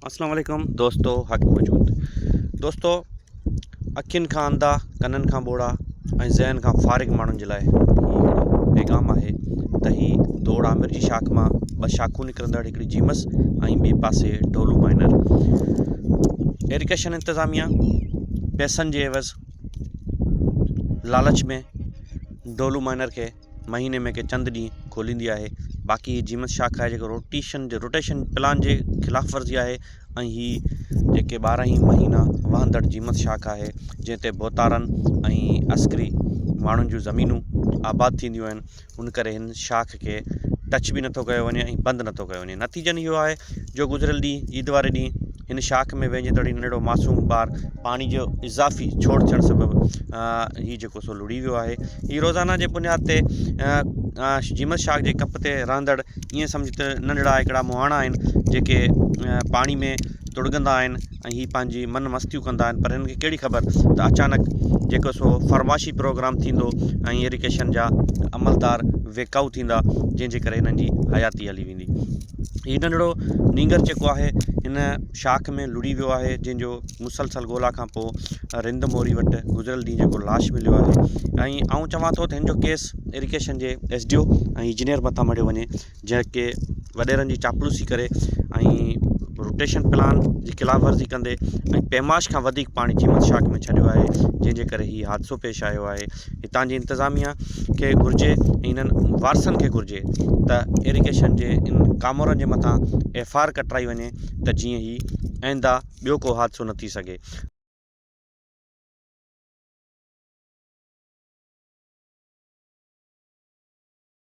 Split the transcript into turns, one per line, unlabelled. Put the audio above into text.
اسلام عليڪم دوستو حق موجود دوستو اکين کان انڌا ڪنن کان ٻوڙا ۽ ذهن کان فارغ ماڻهن جي لاء هي هڪڙو پيغام آهي ته هي دوڙ عامر جي شاخ مان ٻه شاخون نڪرندڙ هڪڙي جيمس ۽ ٻئي پاسي ڊولو مائنر ايريگيشن انتظاميا پئسن جي عيوض لالچ ۾ ڊولو مائنر کي مهيني ۾ ڪي چند ڏينهن کوليندي آهي باقي هي جيمس شاخ آهي جيڪو روٽيشن جي روٽيشن پلان جي خلاف ورزي آهي ۽ هي جيڪي 12 ئي مهينا وهندڙ جيمس شاخ آهي جنهن تي ڀوتارن ۽ عسڪري ماڻهن جون زمينون آباد ٿينديون آهن ان ڪري هن شاخ کي ٽچ به نٿو ڪيو وڃي ۽ بند نٿو ڪيو وڃي نتيجن اهو آهي جو گذريل ڏينهن عيد واري ڏينهن هن شاخ ۾ وهنجندڙ هي ننڍڙو معصوم ٻار پاڻي جو اضافي ڇوڙ ٿيڻ سبب هي جيڪو سو لڙهي ويو آهي. هي روزانه جي بنياد تي جيمس شاخ جي ڪپ تي رهندڙ ائين سمجهه ته ننڍڙا هڪڙا مهاڻا آهن جيڪي پاڻي ۾ تڙڳندا آهن ۽ هي پنهنجي من مستيون ڪندا آهن پر هنن کي ڪهڙي خبر ته اچانڪ جيڪو سو فرمائشي پروگرام ٿيندو ۽ ايريگيشن جا عملدار ويڪائو ٿيندا جنهن جي ڪري هنن جي حياتي هلي ويندي. هي ننڍڙو نينگر جيڪو آهي هن شاخ ۾ لڙهي ويو آهي جنهن جو مسلسل ڳولا کان پوء رند موري وٽ گذريل ڏينهن جيڪو لاش مليو آهي ۽ آئون چوان ٿو ته هن جو ڪيس ايريگيشن جي ايس ڊي او ۽ انجنيئر مٿان مڙهيو وڃي جيڪي وڏيرن جي چاپلوسي ڪري ۽ روٽيشن پلان جي خلاف ورزي ڪندي ۽ پيماش کان وڌيڪ پاڻي جيمت شاخ ۾ ڇڏيو آهي جنهن جي ڪري هي حادثو پيش آيو آهي هتان جي انتظاميا کي گهرجي ۽ انهن وارثن کي گهرجي ته ايريگيشن جي ان ڪامورن جي مٿان ايف I R ڪٽرائي وڃي ته جيئن هي آئنده ٻيو ڪو حادثو نه ٿي سگهي.